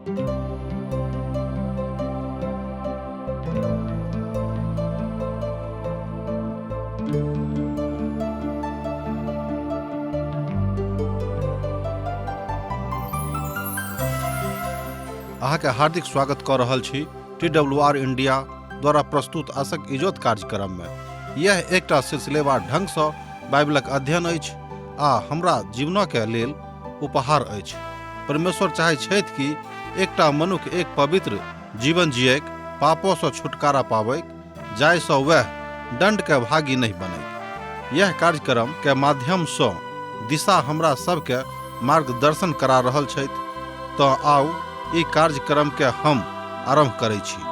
अहाँके हार्दिक स्वागत कऽ रहल छी टी डब्ल्यू आर इंडिया द्वारा प्रस्तुत आशक इजोत कार्यक्रममे। यह एकटा सिलसिलेवार ढंगसँ बाइबलक अध्ययन अछि आ हमरा जीवनके लेल उपहार अछि। परमेश्वर चाहै छथि कि एकटा मनुख एक पवित्र जीवन जियैक, पापोसँ छुटकारा पाबैक, जाहिसँ वएह दण्डके भागी नहि बनैक। यह कार्यक्रम के माध्यमसँ दिशा हमरा सबके मार्गदर्शन करा रहल छथि। तँ आउ ई कार्यक्रम के हम आरम्भ करै छी।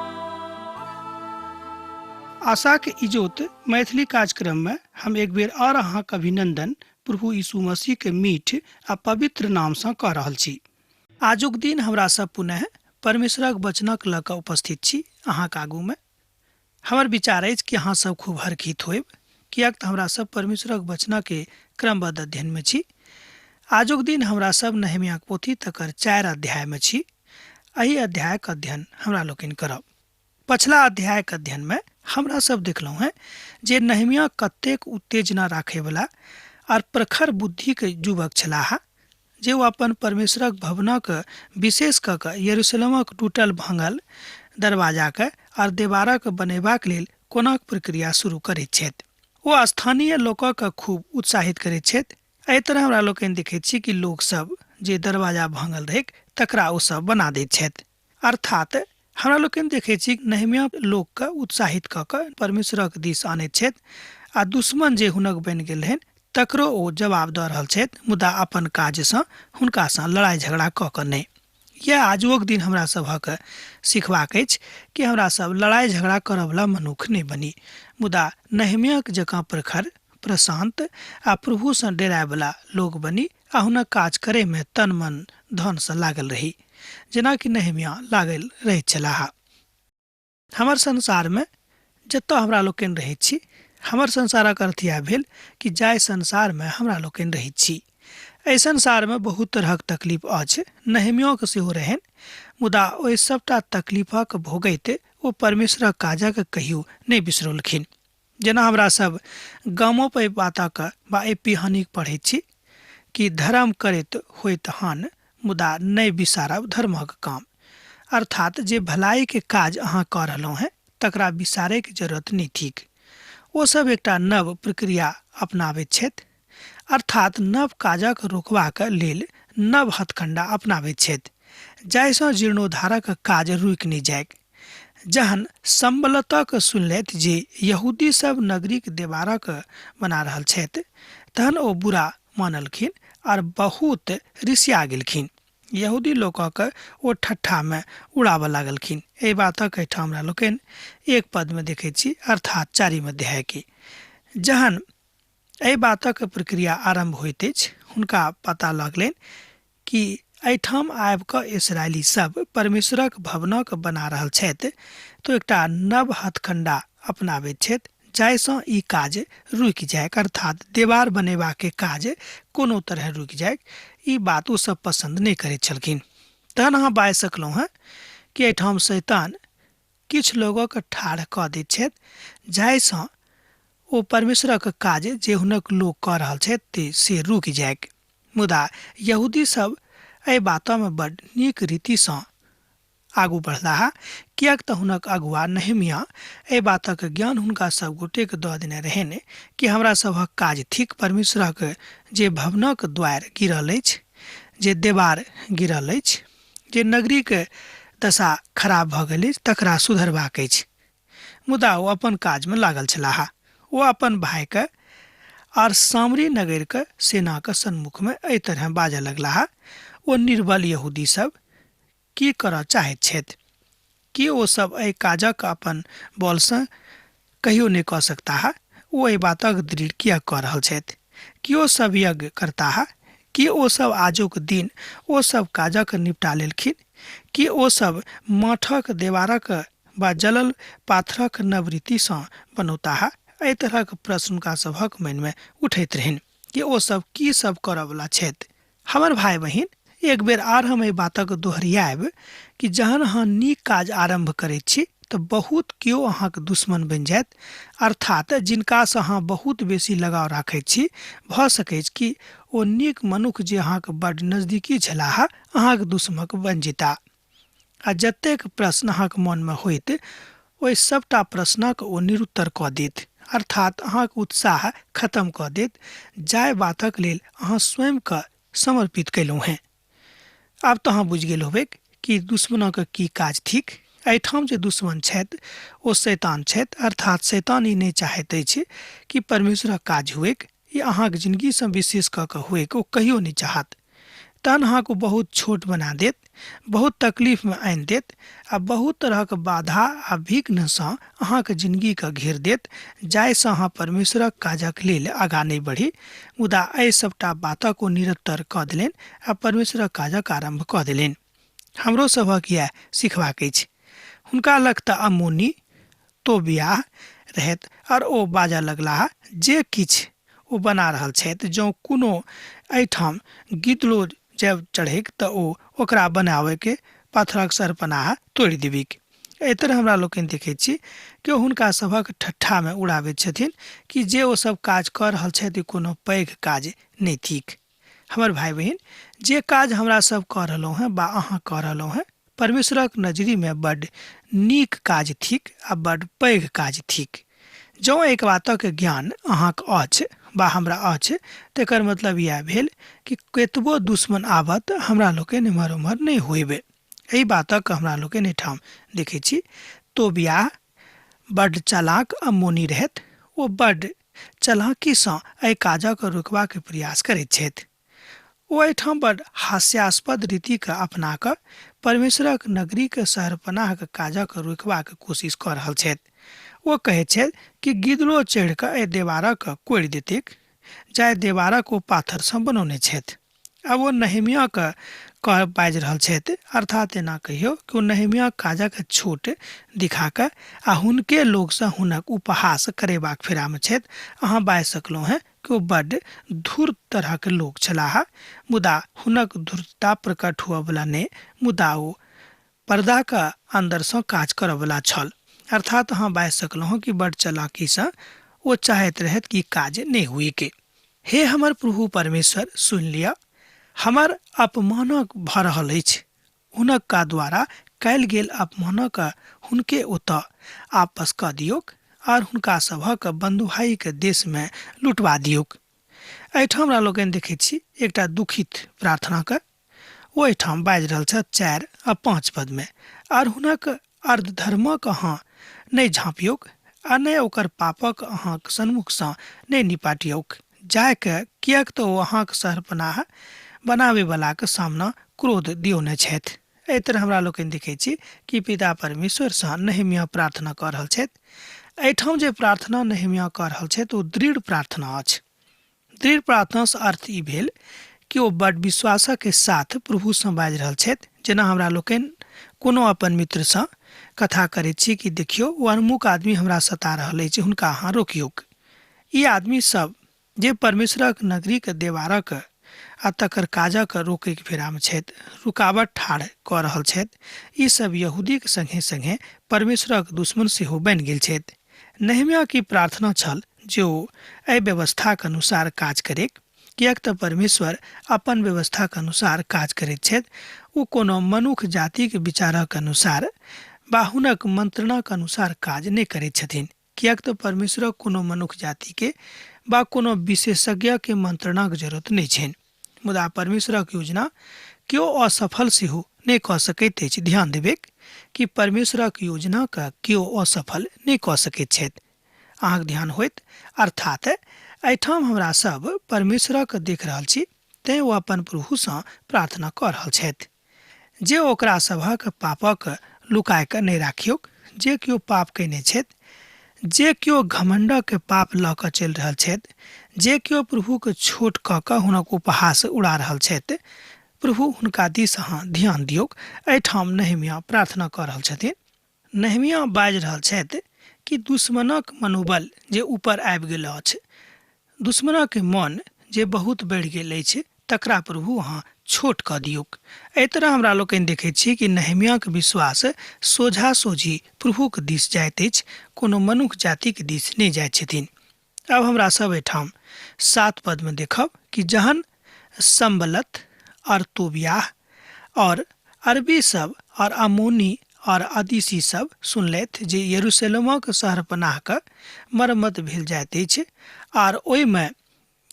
आशाक इजोत मैथिली कार्यक्रम में हम एक बेर और अहाँक अभिनंदन प्रभु यीशु मसीह के मीठ आ पवित्र नाम सँ कऽ रहल छी। आजुक दिन हमरा सब पुनः परमेश्वरक वचनक लऽ कऽ उपस्थित छी अहाँक आगू में। हमर विचार अछि कि अहाँ सब खूब हरखित होयब, किएक तऽ हमरा सब परमेश्वरक वचनक क्रमबद्ध अध्ययन में छी। आजुक दिन हमरा सब नहेम्याक पोथी तकर 4 अध्याय में छी। एहि अध्यायक अध्ययन हमरा लोकनि करब। पछिला अध्यायक अध्ययन में हमरा सब देखलहुँ हैं जे नहेम्या कतेक उत्तेजना राखयवला आर प्रखर बुद्धिक युवक छलाह, जे ओ अपन परमेश्वरक भवनक विशेष कऽ कऽ यरूशलेमक टूटल भांगल दरवाजाक आर देवारक बनेबाक लेल कोनाक प्रक्रिया शुरू करैत छथि। ओ स्थानीय लोकक खूब उत्साहित करैत छथि। एहि तरह हमरा लोकनि देखैत छी कि लोक सब जे दरवाजा भांगल रहैक तकरा ओ सब बना दैत छथि। अर्थात हमरा लोकनि देखैत छी नहेम्याह लोकके उत्साहित कऽ कऽ परमेश्वरक दिस आनैत छथि आ दुश्मन जे हुनक बनि गेल रहनि तकरो ओ जवाब दऽ रहल छथि, मुदा अपन काजसँ हुनकासँ लड़ाइ झगड़ा कऽ कऽ नहि। यएह आजुओक दिन हमरा सभक सिखबाक अछि कि हमरा सब लड़ाइ झगड़ा करऽवला मनुख नहि बनी, मुदा नहेम्याहक जकाँ प्रखर, प्रशान्त आ प्रभुसँ डेरायवला लोक बनी आ हुनक काज करैमे तन मन धनसँ लागल रही, जेना कि नहेम्याह लागल रहैत छलाह। हमर संसारमे जतऽ हमरा लोकनि रहैत छी, हमर संसारक अर्थ इएह भेल कि जाहि संसारमे हमरा लोकनि रहैत छी, एहि संसारमे बहुत तरहक तकलीफ अछि, नहेम्याहके सेहो रहनि, मुदा ओहि सभटा तकलीफक भोगैत ओ परमेश्वरक काजक कहियो नहि बिसरौलखिन। जेना हमरा सब गामो पर एहि बातक बा एहि पिहानीक पढ़ैत छी कि धर्म करैत होइत हान मुदा नहि बिसारब धर्मक काम। अर्थात जे भलाई के काज अहाँ कऽ रहलहुँ हेँ तकरा बिसारैके जरूरत नहि थिक। ओ सब एकटा नव प्रक्रिया अपनाबैत छथि, अर्थात नव काजक रोकबाक लेल नव हथकंडा अपनाबैत छथि, जाहिसँ जीर्णोद्धारक काज रुकि नहि जाइक। जहन सम्बलतक सुनलथि जे यहूदी सब नगरीक देवारक बना रहल छथि, तहन ओ बुरा मानलखिन आर बहुत रिसिया गेलखिन। यहूदी लोकक ओ ठट्ठामे उड़ाबऽ लागलखिन। एहि बातक एहिठाम हमरा लोकनि 1 पदमे देखैत छी, अर्थात 4 अध्यायके। जहन एहि बातक प्रक्रिया आरम्भ होइत अछि, हुनका पता लगलनि कि एहिठाम आबि कऽ इसराइली सब परमेश्वरक भवनक बना रहल छथि, तो एकटा नव हथकंडा अपनाबैत छथि जाहिसँ ई काज रुकि जाइक, अर्थात देवार बनेबाके काज कोनो तरह रुकि जाइक। ई बात ओ सब पसन्द नहि करैत छलखिन। तहन अहाँ बाजि सकलहुँ हेँ कि एहिठाम शैतान किछु लोकक ठाढ़ कऽ दैत छथि जाहिसँ ओ परमेश्वरक काज जे हुनक लोक कऽ रहल छथि से रुकि जाइक। मुदा यहूदी सब एहि बातमे बड नीक रीतिसँ आगू बढ़लाह, किएक तऽ हुनक अगुआ नहेम्याह एहि बातक ज्ञान हुनका सब गोटेक दऽ देने रहनि कि हमरा सभक काज थिक परमेश्वरक जे भवनक द्वार गिरल अछि, जे देवार गिरल अछि, जे नगरीक दशा खराब भऽ गेल अछि तकरा सुधरबाक अछि। मुदा ओ अपन काजमे लागल छलाह। ओ अपन भायके आर सामरी नगरके सेनाक सन्मुखमे एहि तरहे बाजऽ लगलाह, ओ निर्बल यहूदी सब की करऽ चाहैत छथि? की ओ सब एहि काजक अपन बलसँ कहियो नहि कऽ सकताह? ओ एहि बातक दृढ़ किएक कऽ रहल छथि? की ओ सब यज्ञ करताह? की ओ सब आजुक दिन ओ सब काजक निपटा लेलखिन? की ओ सब माठक देवारक वा जलल पाथरक नव रीतिसँ बनौताह? एहि तरहक प्रश्न हुनका सभक मनमे उठैत रहनि कि ओ सब की सब करऽवला छथि। हमर भाय बहिन, एक बेर आर हम एहि बातक दोहरियाएब कि जहन अहाँ नीक काज आरम्भ करैत छी तऽ बहुत केओ अहाँके दुश्मन बनि जायत, अर्थात जिनकासँ अहाँ बहुत बेसी लगाव राखैत छी, भऽ सकैछ कि ओ नीक मनुख जे अहाँके बड्ड नजदीकी छलाह अहाँके दुश्मन बनि जेता। आ जतेक प्रश्न अहाँके मनमे होइत ओहि सभटा प्रश्नक ओ निरुत्तर कऽ देत, अर्थात अहाँके उत्साह खत्म कऽ देत जाहि बातक लेल अहाँ स्वयंके समर्पित कयलहुँ हेँ। आब तऽ अहाँ बुझि गेल होबै कि दुश्मनक की काज थिक। एहिठाम जे दुश्मन छथि ओ शैतान छथि, अर्थात शैतान ई नहि चाहैत अछि कि परमेश्वरक काज हुएक, ई अहाँके जिनगीसँ विशेष कऽ कऽ हुएक, ओ कहियो नहि चाहत। तहन अहाँके बहुत छोट बना देत, बहुत तकलीफमे आनि देत आ बहुत तरहक बाधा आ विघ्नसँ अहाँके जिनगीके घेर देत, जाहिसँ अहाँ परमेश्वरक काजक लेल आगाँ नहि बढ़ी। मुदा एहि सभटा बातक ओ निरंतर कऽ देलनि आ परमेश्वरक काजक आरम्भ कऽ देलनि। हमरो सभक इएह सिखबाक अछि। हुनका लग तऽ अम्मोनी तोबियाह रहैत और ओ बाजऽ लगलाह, जे किछु ओ बना रहल छथि, जँ कोनो एहिठाम गिदड़ो जब चढ़ैक तऽ ओ ओकरा बनाबयके पाथरक सरपनाह तोड़ि देबिक। एहि तरह हमरा लोकनि देखैत छी कि ओ हुनका सभक ठट्ठामे उड़ाबैत छथिन कि जे ओ सब काज कऽ रहल छथि कोनो पैघ काज नहि थिक। हमर भाई बहिन, जे काज हमरा सब कऽ रहलहुँ हेँ बा अहाँ कऽ रहलहुँ हेँ, परमेश्वरक नजरिमे बड्ड नीक काज थिक आ बड्ड पैघ काज थिक। जँ एक बातक ज्ञान अहाँक अछि बा हमरा अछि, तेकर मतलब इएह भेल कि कतबो दुश्मन आबत हमरा लोकनि एम्हर ओम्हर नहि होइब। एहि बातक हमरा लोकनि एहिठाम देखै छी। तोबियाह बड्ड चालाक अम्मोनी रहथि। ओ बड्ड चलाकीसँ एहि काजक रोकबाक प्रयास करैत छथि। ओ एहिठाम बड्ड हास्यास्पद रीतिके अपना कऽ परमेश्वरक नगरीके शहरपनाहक काजक रोकबाक कोशिश कऽ रहल छथि। ओ कहैत छथि कि गिदड़ो चढ़ि कऽ एहि देवारक कोड़ि देतैक, जाहि देवारक ओ पाथरसँ बनौने छथि। आब ओ नहेमियाके कह बाजि रहल छथि, अर्थात एना कहियौ कि ओ नहेमिया काजक छोट दिखा कऽ आ हुनके लोकसँ हुनक उपहास करेबाक फेरामे छथि। अहाँ बाजि सकलहुँ हेँ कि ओ बड्ड धूर्त तरहक लोक छलाह, मुदा हुनक धूर्तता प्रकट हुअवला नहि, मुदा ओ पर्दाक अन्दरसँ काज करऽवला छल। अर्थात अहाँ बाजि सकलहुँ कि बड्ड चालाकीसँ ओ चाहैत रहथि कि काज नहि हुएके। हे हमर प्रभु परमेश्वर, सुनि लिअ, हमर अपमानक भऽ रहल अछि। हुनका द्वारा कयल गेल अपमानक हुनके ओतऽ आपस कऽ दियौक और हुनका सभक बन्धुआइक देशमे लुटबा दियौक। एहिठाम हमरा लोकनि देखैत छी एकटा दुखित प्रार्थनाक। ओ एहिठाम बाजि रहल छथि 4 आ 5 पदमे, आर हुनक अर्धधर्मक अहाँ नहि झाँपियौक आ नहि ओकर पापक अहाँक सन्मुखसँ नहि निपाटियौक, जायके किएक तऽ ओ अहाँक शहरपनाह बनाबैवलाक सामना क्रोध दियौने छथि। एहि तरह हमरा लोकनि देखै छी कि पिता परमेश्वरसँ नहेमिया प्रार्थना कऽ रहल छथि। एहिठाम जे प्रार्थना नहेमिया कऽ रहल छथि ओ दृढ़ प्रार्थना अछि। दृढ़ प्रार्थनासँ अर्थ ई भेल कि ओ बड्ड विश्वासक साथ प्रभुसँ बाजि रहल छथि। जेना हमरा लोकनि कोनो अपन मित्रसँ कथा करैत छी कि देखियौ ओ अनमुख आदमी हमरा सता रहल अछि, हुनका अहाँ रोकियौक। ई आदमी सब जे परमेश्वरक नगरीक देवारक आ तकर काजक रोकैक फेरामे छथि, रुकावट ठाढ़ कऽ रहल छथि, ई सब यहूदीक संगे संगे परमेश्वरक दुश्मन सेहो बनि गेल छथि। नहेम्याह की प्रार्थना छल जे ओ एहि व्यवस्थाक अनुसार काज करैक, किएक तऽ परमेश्वर अपन व्यवस्थाक अनुसार काज करैत छथि। ओ कोनो मनुख जातिक विचारक अनुसार बा हुनक मंत्रणाक अनुसार काज नहि करैत छथिन, किएक तऽ परमेश्वरक कोनो मनुख जातिके बा कोनो विशेषज्ञके मंत्रणाक जरूरत नहि छनि। मुदा परमेश्वरक योजना केओ असफल सेहो नहि कऽ सकैत अछि। ध्यान देबैक कि परमेश्वरक योजनाके केओ असफल नहि कऽ सकैत छथि। अहाँके ध्यान होइत, अर्थात एहिठाम हमरा सब परमेश्वरक देख रहल छी, तें ओ अपन प्रभुसँ प्रार्थना कऽ रहल छथि जे ओकरा सभक पापक लुकाय कऽ नहि राखियौक। जे केओ पाप कयने छथि, जे केओ घमण्डक पाप लऽ कऽ चलि रहल छथि, जे केओ प्रभुके छोट कऽ कऽ हुनक उपहास उड़ा रहल छथि, प्रभु हुनका दिस अहाँ ध्यान दियौक। एहिठाम नहेमिया प्रार्थना कऽ रहल छथिन। नहेमिया बाजि रहल छथि कि दुश्मनक मनोबल जे ऊपर आबि गेल अछि, दुश्मनक मन जे बहुत बढ़ि गेल अछि, तकरा प्रभु अहाँ छोट कऽ दियौक। एहि तरह हमरा लोकनि देखैत छी कि नहेमियाक विश्वास सोझा सोझी प्रभुक दिस जाइत अछि, कोनो मनुख जातिक दिस नहि जाइत छथिन। अब हमरा सब एहिठाम 7 पद में देखब कि जहन सम्बलत और तोबियाह और अरबी सब और अमोनी और अदीसी सब सुनलथि जे यरूशलेमक शहरपनाहके मरम्मत भेल जाइत अछि आर ओहिमे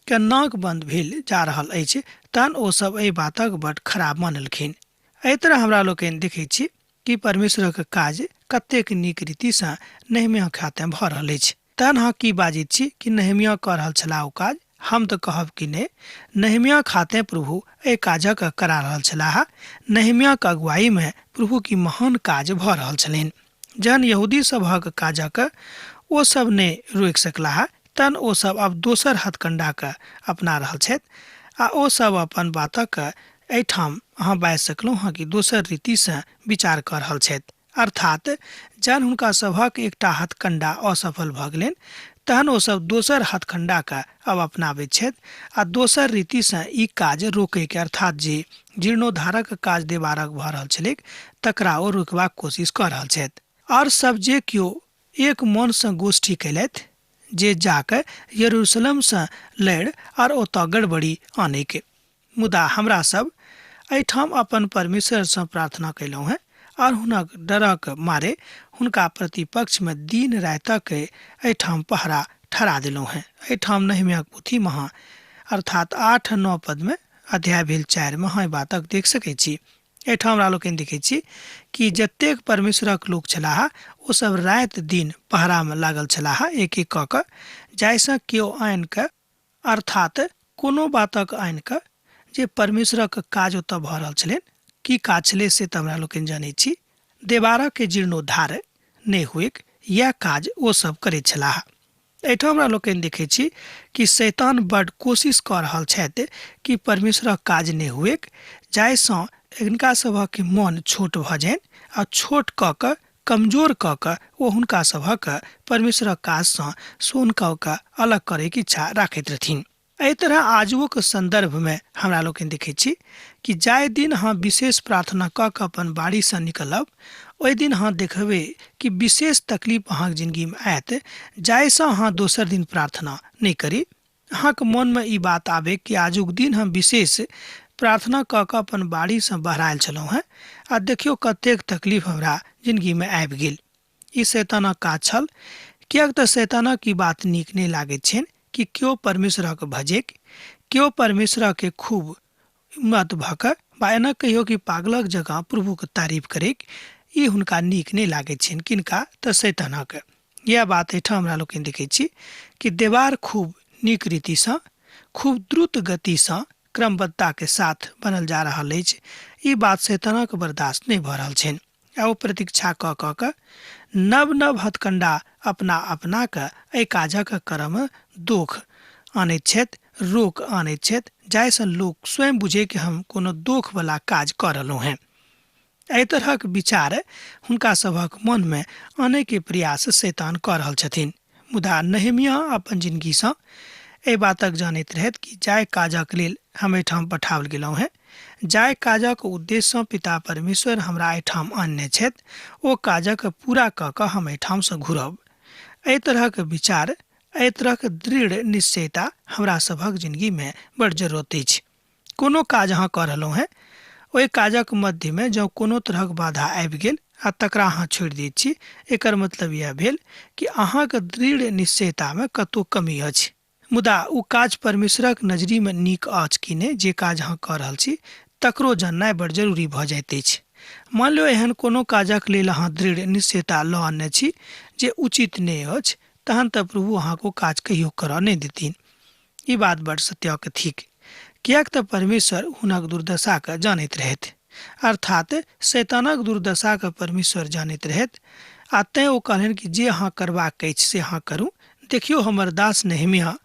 के नाक बंद भेल जा रहल अछि, तहन ओ सब एहि बातक बड खराब मानलखिन। एहि तरह हमरा लोकनि देखै छी कि परमेश्वरक काज कतेक नीक रीतिसँ नहेमिया खाते भऽ रहल अछि। तहन अहाँ की बाजैत छी कि नहेमिया कऽ रहल छलाह ओ काज? हम तऽ कहब कि नहि, नहेमिया खाते प्रभु एहि काजक करा रहल छलाह। नहेमियाक अगुवाईमे प्रभु की महान काज भऽ रहल छलनि। जहन यहूदी सभक काजक ओ सब नहि रोकि सकलाह, तहन ओ सब आब दोसर हथकंडाके अपना रहल छथि आ ओ सब अपन बातक एहिठाम अहाँ बाजि सकलहुँ हँ कि दोसर रीतिसँ विचार कऽ रहल छथि। अर्थात जहन हुनका सभक एकटा हथकंडा असफल भऽ गेलनि, तहन ओ सब दोसर हथकंडाके अब अपनाबैत छथि आ दोसर रीतिसँ ई काज रोकैके, अर्थात जे जीर्णोद्धारक काज देबारक भऽ रहल छलैक तकरा ओ रोकबाक कोशिश कऽ रहल छथि। आओर सब जे केओ एक मनसँ गोष्ठी कयलथि जे जाकऽ यरूशलेमसँ लड़ि आर ओतऽ गड़बड़ी आनैके। मुदा हमरा सब एहिठाम अपन परमेश्वरसँ प्रार्थना कयलहुँ हेँ और हुनक डरक मारे हुनका प्रतिपक्षमे दिन रातिक एहिठाम पहरा ठहरा देलहुँ हेँ। एहिठाम नहेमियाक पोथी महा अर्थात 8-9 पदमे अध्याय भेल 4 में अहाँ बातक देख सकै छी। एहिठाम हमरा लोकनि देखै छी कि जतेक परमेश्वरक लोक छलाह ओ सब राति दिन पहरामे लागल छलाह एक एक कऽ कऽ, जाहिसँ केओ आनि कऽ, अर्थात कोनो बातक आनि कऽ जे परमेश्वरक काज ओतऽ भऽ रहल छलनि, की काज छलै से तऽ हमरा लोकनि जनै छी, देवारके जीर्णोद्धार नहि हुएक, इएह काज ओ सब करैत छलाह। एहिठाम हमरा लोकनि देखै छी कि शैतान बड कोशिश कऽ रहल छथि कि परमेश्वरक काज नहि हुएक, जाहिसँ हिनका सभक मन छोट भऽ जानि आ छोट कऽ कऽ कमजोर कऽ कऽ ओ हुनका सभक परमेश्वरक काजसँ सोन कऽ कऽ अलग करैके इच्छा राखैत रहथिन। एहि तरह आजुओक सन्दर्भमे हमरा लोकनि देखै छी कि जाहि दिन अहाँ विशेष प्रार्थना कऽ कऽ अपन बाड़ीसँ निकलब, ओहि दिन अहाँ देखबै कि विशेष तकलीफ अहाँके जिन्दगीमे आयत, जाहिसँ अहाँ दोसर दिन प्रार्थना नहि करी। अहाँके मोनमे ई बात आबे कि आजुक दिन हम विशेष प्रार्थना कऽ कऽ अपन बाड़ीसँ बहरायल छलहुँ हेँ आ देखियौ कतेक तकलीफ हमरा जिन्दगीमे आबि गेल। ई शैतानक काज छल, किएक तऽ शैतानक ई बात नीक नहि लागैत छनि कि केओ परमेश्वरक भजेक, केओ परमेश्वरके खूब मत भऽ कऽ वा एना कहियो कि पागलक जकाँ प्रभुके तारीफ करैक, ई हुनका नीक नहि लागैत छनि। किनका? तऽ शैतानक। इएह बात एहिठाम हमरा लोकनि देखै छी कि देवार खूब नीक रीतिसँ, खूब द्रुत गतिसँ क्रमबद्धताके साथ बनल जा रहल अछि। ई बात शैतानक बर्दाश्त नहि भऽ रहल छनि आ ओ प्रतीक्षा कऽ कऽ कऽ नव नव हथकंडा अपना अपना कऽ एहि काजक क्रम दोख आनैत छथि, रोक आनैत छथि, जाहिसँ लोक स्वयं बुझे कि हम कोनो दोखवला काज कऽ रहलहुँ हेँ। एहि तरहक विचार हुनका सभक मनमे आनैके प्रयास शैतान कऽ रहल छथिन। मुदा नहेमिया अपन जिन्दगीसँ एहि बातक जानैत रहथि कि जाहि काजक लेल हम एहिठाम पठाओल गेलहुँ हेँ, जाहि काजक उद्देश्यसँ पिता परमेश्वर हमरा एहिठाम आनने छथि, ओ काजक पूरा कऽ कऽ हम एहिठामसँ घुरब। एहि तरहक विचार, एहि तरहक दृढ़ निश्चयता हमरा सभक जिन्दगीमे बड़ जरूरत अछि। कोनो काज अहाँ कऽ रहलहुँ हेँ, ओहि काजक मध्यमे जँ कोनो तरहक बाधा आबि गेल आ तकरा अहाँ छोड़ि दैत छी, एकर मतलब इएह भेल कि अहाँक दृढ़ निश्चयतामे कतहु कमी अछि। मुदा ओ काज परमेश्वरक नजरिमे नीक अछि कि नहि, जे काज अहाँ कऽ रहल छी तकरो जाननाइ बड़ जरूरी भऽ जाइत अछि। मानि लियौ एहन कोनो काजक लेल अहाँ दृढ़ निश्चयता लऽ अनने छी जे उचित नहि अछि, तहन तऽ प्रभु अहाँक ओ काज कहियो करऽ नहि देथिन। ई बात बड़ सत्यक थिक, किएक तऽ परमेश्वर हुनक दुर्दशाके जानैत रहथि, अर्थात शैतानक दुर्दशाके परमेश्वर जानैत रहथि आ तेँ ओ कहलनि कि जे अहाँ करबाक अछि से अहाँ करू। देखियौ हमर दास नहेमिया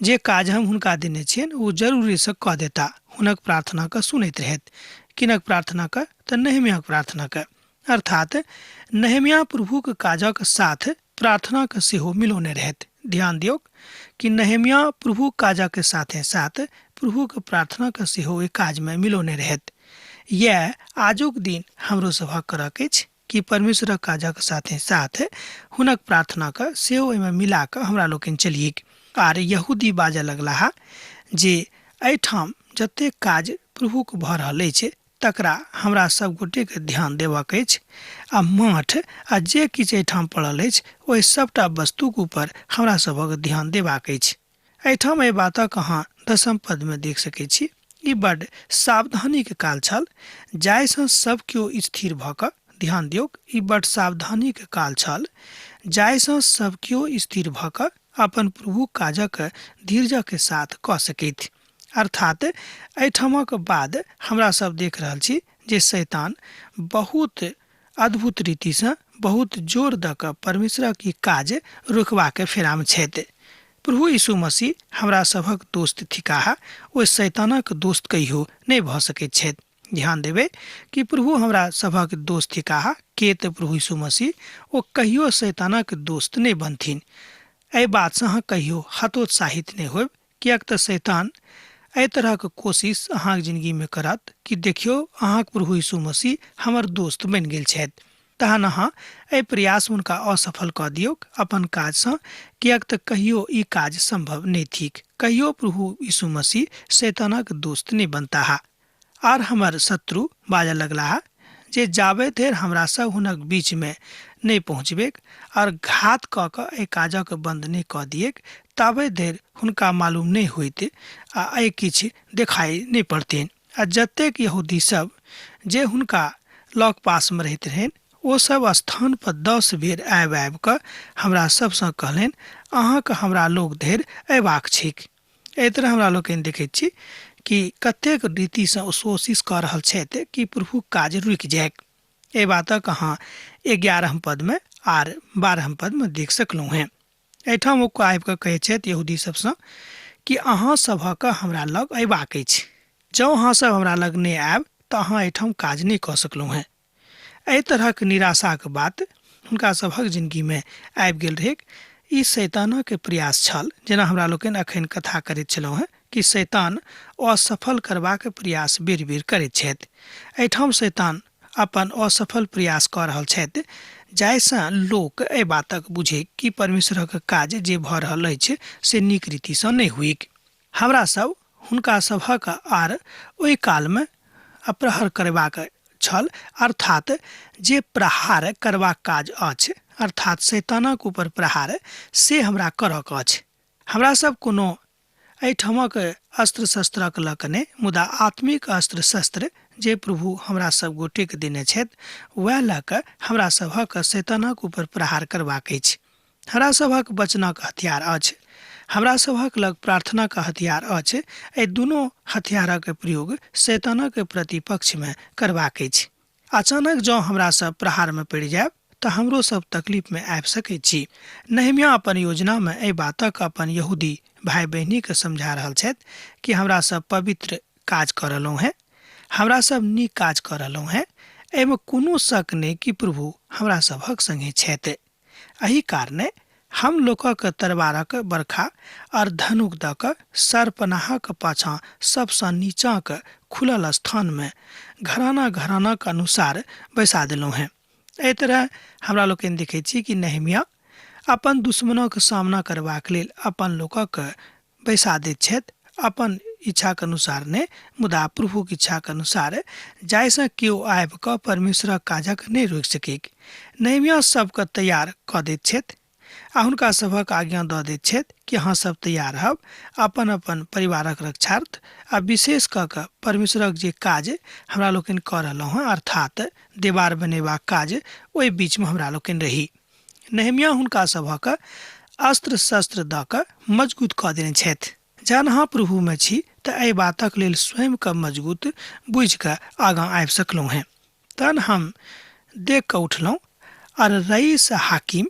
जे काज हम हुनका देने छियनि ओ जरूरीसँ कऽ देता। हुनक प्रार्थनाके सुनैत रहथि। किनक प्रार्थनाके? तऽ नहेमियाक प्रार्थनाके। अर्थात नहेमिया प्रभुक काजक साथ प्रार्थनाके सेहो मिलौने रहथि। ध्यान दियौक कि नहेमिया प्रभु काजक साथे साथ प्रभुक प्रार्थनाके सेहो ओहि काजमे मिलौने रहथि। इएह आजुक दिन हमरो सभक करक अछि कि परमेश्वरक काजक साथे साथ हुनक प्रार्थनाके सेहो ओहिमे मिला कऽ हमरा लोकनि चलिए। आर यहूदी बाजऽ लगलाह जे एहिठाम जतेक काज प्रभुक भऽ रहल अछि तकरा हमरा सब गोटेके ध्यान देबऽके अछि आ माठ आ जे किछु एहिठाम पड़ल अछि ओहि सबटा वस्तुक ऊपर हमरा सभक ध्यान देबाक अछि। एहिठाम एहि बातक अहाँ दसम पदमे देख सकैत छी। ई बड्ड सावधानीके काल छल जाहिसँ सब केओ स्थिर भऽ कऽ, ध्यान दियौक, ई बड्ड सावधानीके काल छल जाहिसँ सब केओ स्थिर भऽ कऽ अपन प्रभु काजक धीरजके साथ कऽ सकैत। अर्थात एहिठामक बाद हमरा सब देख रहल छी जे शैतान बहुत अद्भुत रीतिसँ बहुत जोर दऽ कऽ परमेश्वरक ई काज रोकबाक फेरामे छथि। प्रभु यीशु मसीह हमरा सभक दोस्त थिकाह, ओ शैतानक दोस्त कहियो नहि भऽ सकैत छथि। ध्यान देबै कि प्रभु हमरा सभक दोस्त थिकाह, के तऽ प्रभु यीशु मसीह, ओ कहियो शैतानक दोस्त नहि बनथिन। एहि बातसँ अहाँ कहियो हतोत्साहित नहि होयब, किएक तऽ शैतान एहि तरहक कोशिश अहाँक जिंदगीमे करत कि देखियौ अहाँक प्रभु यीशु मसीह हमर दोस्त बनि गेल छथि। तहन अहाँ एहि प्रयास हुनका असफल कऽ दियौक अपन काजसँ, किएक तऽ कहियो ई काज सम्भव नहि थिक। कहियो प्रभु यीशु मसीह शैतानक दोस्त नहि बनताह। आर हमर शत्रु बाजऽ लगलाह जे जाबे धरि हमरा सब हुनक बीचमे नहि पहुँचबैक आओर घात कऽ कऽ एहि काजक बन्द नहि कऽ दियैक ताबे धरि हुनका मालूम नहि होइत आ एहि किछु देखाइ नहि पड़तनि। आ जतेक यहूदी सब जे हुनका लग पासमे रहैत रहनि ओ सब स्थान पर 10 बेर आबि आबि कऽ हमरा सबसँ कहलनि, अहाँके हमरा लोग धरि अयबाक छैक। एहि तरह हमरा लोकनि देखैत छी कि कतेक रीतिसँ ओ कोशिश कऽ रहल छथि कि प्रभुक काज रुकि जाय। एहि बातक अहाँ 11 पदमे आर 12 पदमे देख सकलहुँ हेँ। एहिठाम ओ आबि कऽ कहै छथि यहूदी सबसँ कि अहाँ सभक हमरा लग अयबाक अछि, जँ अहाँ सब हमरा लग नहि आयब तऽ अहाँ एहिठाम काज नहि कऽ सकलहुँ हेँ। एहि तरहक निराशाक बात हुनका सभक जिनगीमे आबि गेल रहैक। ई शैतानक प्रयास छल, जेना हमरा लोकनि अखन कथा करैत छलहुँ हेँ कि शैतान असफल करबाक प्रयास बेर बेर करैत छथि। एहिठाम शैतान अपन असफल प्रयास कऽ रहल छथि जाहिसँ लोक एहि बातक बुझै कि परमेश्वरक काज जे भऽ रहल अछि से नीक रीतिसँ नहि होइक। हमरा सब हुनका सभक आर ओहि कालमे प्रहर करबाक छल, अर्थात जे प्रहार करबाक काज अछि, अर्थात शैतानक ऊपर प्रहार, से हमरा करक अछि। हमरा सब कोनो एहिठामक अस्त्र शस्त्रक लऽ कऽ नहि, मुदा आत्मिक अस्त्र शस्त्र जे प्रभु हमरा सब गोटेके देने छथि वएह लऽ कऽ हमरा सभक शैतानक ऊपर प्रहार करबाक अछि। हमरा सभक वचनक हथियार अछि, हमरा सभक लग प्रार्थनाक हथियार अछि। एहि दुनू हथियारक प्रयोग शैतानक प्रतिपक्षमे करबाक अछि। अचानक जँ हमरा सब प्रहारमे पड़ि जायब तऽ हमरो सब तकलीफमे आबि सकैत छी। नहेमिया अपन योजनामे एहि बातक अपन यहूदी भाय बहिनीके समझा रहल छथि कि हमरा सब पवित्र काज कऽ रहलहुँ हेँ, हमरा सब नीक काज कऽ रहलहुँ हेँ, एहिमे कोनो शक नहि कि प्रभु हमरा सभक संगे छथि। एहि कारणे हम लोकक तरवारक बरखा और धनुक दऽ कऽ सरपनाहक पाछाँ सबसँ नीचाँक खुलल स्थानमे घराना घरानाक अनुसार बैसा देलहुँ हेँ। एहि तरह हमरा लोकनि देखैत छी कि नहेमिया अपन दुश्मनक सामना करबाक लेल अपन लोकक बैसा दैत छथि, अपन इच्छाक अनुसार नहि मुदा प्रभुक इच्छाक अनुसार, जाहिसँ केओ आबि कऽ परमेश्वरक काजक नहि रोकि सकैक। नहेमिया सबके तैयार कऽ दैत छथि आ हुनका सभक आज्ञा दऽ दैत छथि कि अहाँ सब तैयार रहब अपन अपन परिवारक रक्षार्थ आ विशेष कऽ कऽ परमेश्वरक जे काज हमरा लोकनि कऽ रहलहुँ हेँ, अर्थात देवार बनेबाक काज, ओहि बीचमे हमरा लोकनि रही। नहेमिया हुनका सभक अस्त्र शस्त्र दऽ कऽ मजगूत कऽ देने छथि। जहन अहाँ प्रभुमे छी तऽ एहि बातक लेल स्वयंके मजगूत बुझि कऽ आगाँ आबि सकलहुँ हेँ। तहन हम देख कऽ उठलहुँ आर रईस हाकिम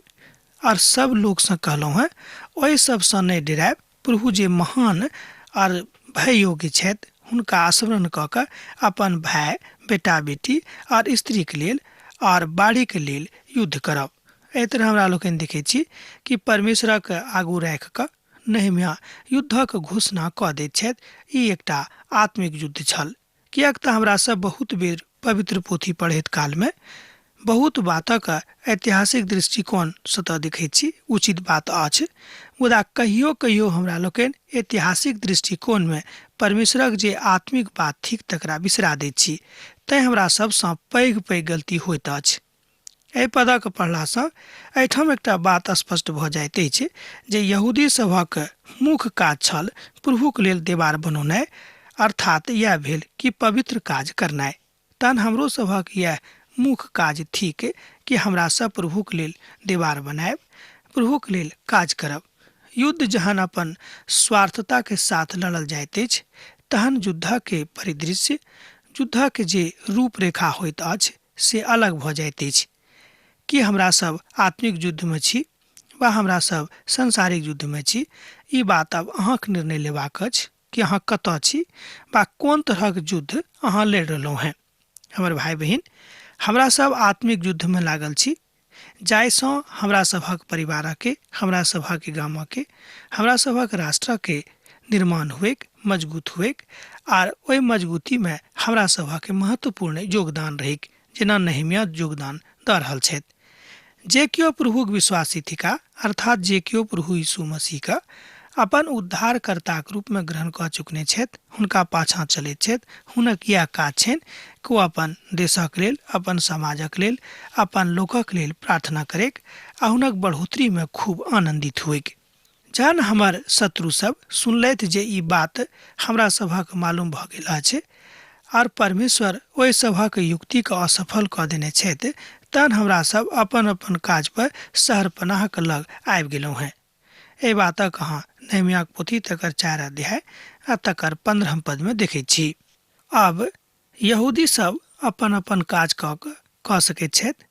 आर सब लोकसँ कहलहुँ हेँ, ओहि सबसँ नहि डरायब, प्रभु जे महान आर भय योग्य छथि हुनका स्मरण कऽ कऽ अपन भाय, बेटा बेटी आर स्त्रीक लेल आर बाड़ीक लेल युद्ध करब। एहि तरह हमरा लोकनि देखैत छी कि परमेश्वरक आगू राखि कऽ नहेम्याह युद्धक घोषणा कऽ दैत छथि। ई एकटा आत्मिक युद्ध छल, किएक तऽ हमरा सब बहुत बेर पवित्र पोथी पढ़ैत कालमे बहुत बातक ऐतिहासिक दृष्टिकोणसँ तऽ देखैत छी, उचित बात अछि, मुदा कहियो कहियो हमरा लोकनि ऐतिहासिक दृष्टिकोणमे परमेश्वरक जे आत्मिक बात थिक तकरा बिसरा दैत छी, तैँ हमरा सबसँ पैघ पैघ गलती होइत अछि। एहि पदक पढ़लासँ एहिठाम एकटा बात स्पष्ट भऽ जाइत अछि जे यहूदी सभक मुख्य काज छल प्रभुक लेल देवार बनौनाइ, अर्थात इएह भेल कि पवित्र काज करनाइ। तहन हमरो सभक इएह मुख्य काज थिक कि हमरा सब प्रभुक लेल देवार बनायब, प्रभुक लेल काज करब। युद्ध जहन अपन स्वार्थता के साथ लड़ल जाइत अछि तहन युद्धक परिदृश्य, युद्धक जे रूपरेखा होइत अछि से अलग भऽ जाइत अछि। की हमरा सब आत्मिक युद्धमे छी वा हमरा सब सांसारिक युद्धमे छी, ई बात आब अहाँक निर्णय लेबाक अछि कि अहाँ कतऽ छी वा कोन तरहक युद्ध अहाँ लड़ि रहलहुँ हेँ। हमर भाय बहिन, हमरा सब आत्मिक युद्धमे लागल छी, जाहिसँ हमरा सभक परिवारके, हमरा सभक गामके, हमरा सभक राष्ट्रके निर्माण हुएक, मजबूत हुएक, आर ओहि मजबूतीमे हमरा सभक महत्वपूर्ण योगदान रहैक, जेना नहेम्याह योगदान दऽ रहल छथि। जे केओ प्रभुक विश्वासी थिका, अर्थात जे केओ प्रभु यीशु मसीहके अपन उद्धारकर्ताक रूपमे ग्रहण कऽ चुकने छथि, हुनका पाछाँ चलैत छथि, हुनक इएह काज छनि कि ओ अपन देशक लेल, अपन समाजक लेल, अपन लोकक लेल प्रार्थना करैक आ हुनक बढ़ोतरीमे खूब आनन्दित होइक। जहन हमर शत्रु सब सुनलथि जे ई बात हमरा सभक मालूम भऽ गेल अछि आर परमेश्वर ओहि सभक युक्तिके असफल कऽ देने छथि, तहन हमरा सब अपन अपन काज पर शहरपनाहक लग आबि गेलहुँ हेँ। एहि बातक अहाँ नहेम्याहक पोथी तकर 4 अध्याय आ तकर 15 पदमे देखैत छी। आब यहूदी सब अपन अपन काज कऽ कऽ सकैत छथि,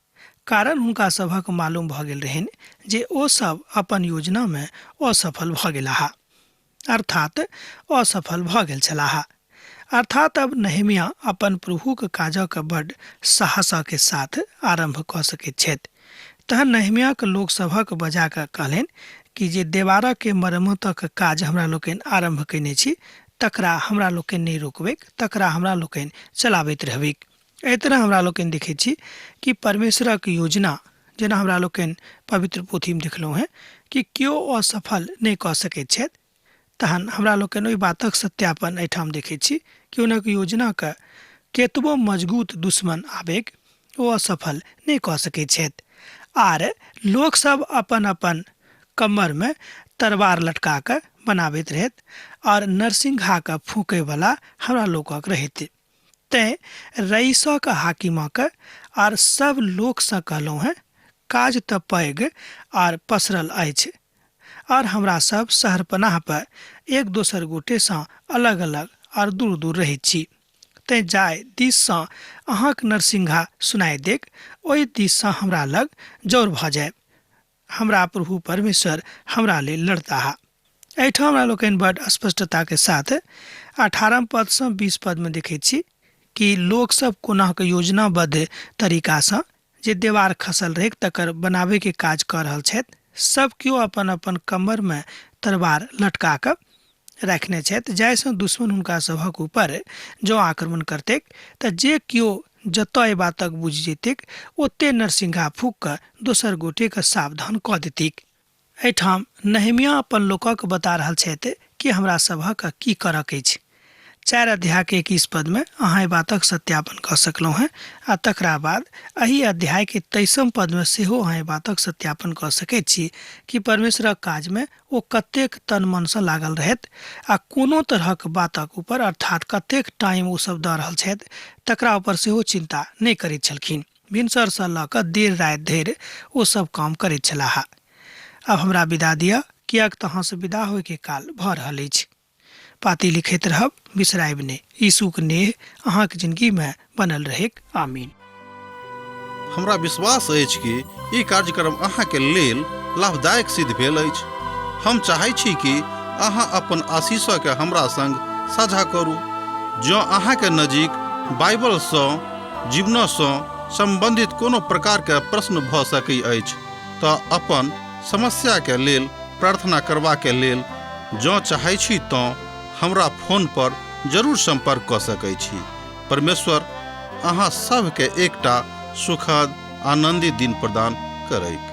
कारण हुनका सभक मालूम भऽ गेल रहनि जे ओ सब अपन योजनामे असफल भऽ गेलाह, अर्थात असफल भऽ गेल छलाह। अर्थात अब नहेम्याह अपन प्रभुक काजक बड्ड साहसके साथ आरम्भ कऽ सकैत छथि। तहन नहेम्याहक लोक सभक बजा कऽ कहलनि कि जे देवारके मरम्मतक काज हमरा लोकनि आरम्भ कयने छी तकरा हमरा लोकनि नहि रोकबैक, तकरा हमरा लोकनि चलाबैत रहबैक। एहि तरह हमरा लोकनि देखैत छी कि परमेश्वरक योजना, जेना हमरा लोकनि पवित्र पोथीमे देखलहुँ हेँ कि केओ असफल नहि कऽ सकैत छथि, तहन हमरा लोकनि ओहि बातक सत्यापन एहिठाम देखैत छी कि हुनक योजनाके केतबो मजगूत दुश्मन आबैक ओ असफल नहि कऽ सकैत छथि। आर लोकसभ अपन अपन कमरमे तरवार लटका कऽ बनाबैत रहैत आओर नरसिंहाके फूँकयवला हमरा लोकक रहैत। तैँ रईसक हाकिमक आर सब लोकसँ कहलहुँ हेँ, काज तऽ पैघ आर पसरल अछि आर हमरा सब शहरपनाह पर एक दोसर गोटेसँ अलग अलग आर दूर दूर रहैत छी। तैँ जाहि दिससँ अहाँक नरसिंहा सुनाइ देक ओहि दिससँ हमरा लग जौर भऽ जायब। हमरा प्रभु परमेश्वर हमरा लेल लड़ताह। एहिठाम हमरा लोकनि बड स्पष्टताके साथ 18 पदसँ 20 पदमे देखैत छी कि लोकसभ कोना कऽ योजनाबद्ध तरीकासँ जे देवार खसल रहैक तकर बनाबैके काज कऽ रहल छथि। सब केओ अपन अपन कमरमे तरवार लटका कऽ राखने छथि, जाहिसँ दुश्मन हुनका सभक ऊपर जँ आक्रमण करतैक तऽ जे केओ जतऽ एहि बातक बुझि जेतैक ओते नरसिंहा फूकि कऽ दोसर गोटेके सावधान कऽ देतैक। एहिठाम नहेम्याह अपन लोकक बता रहल छथि कि हमरा सभक की करक अछि। 4 अध्यायके 21 पदमे अहाँ एहि बातक सत्यापन कऽ सकलहुँ हेँ आ तकरा बाद एहि अध्यायके 23 पदमे सेहो अहाँ एहि बातक सत्यापन कऽ सकैत छी कि परमेश्वरक काजमे ओ कतेक तन मनसँ लागल रहथि आ कोनो तरहक बातक ऊपर, अर्थात कतेक टाइम ओ सब दऽ रहल छथि तकरा ऊपर सेहो चिन्ता नहि करैत छलखिन। भिनसरसँ लऽ कऽ देर राति धरि ओ सब काम करैत छलाह। आब हमरा विदा दिअ, किएक तऽ अहाँसँ विदा होइके काल भऽ रहल अछि। पाती लिखैत रहब, बिसरायब नहि। यीशुक नेह अहाँक जिंदगीमे बनल रहैक। आमीन। हमरा विश्वास अछि कि ई कार्यक्रम अहाँके लेल लाभदायक सिद्ध भेल अछि। हम चाहै छी कि अहाँ अपन आशीषके हमरा संग साझा करू। जँ अहाँके नजीक बाइबलसँ जीवनसँ सम्बन्धित कोनो प्रकारके प्रश्न भऽ सकै अछि तऽ अपन समस्याके लेल प्रार्थना करबाके लेल जँ चाहै छी तँ हमरा फोन पर जरूर सम्पर्क कऽ सकै छी। परमेश्वर अहाँ सभके एकटा सुखद आनन्दित दिन प्रदान करैक।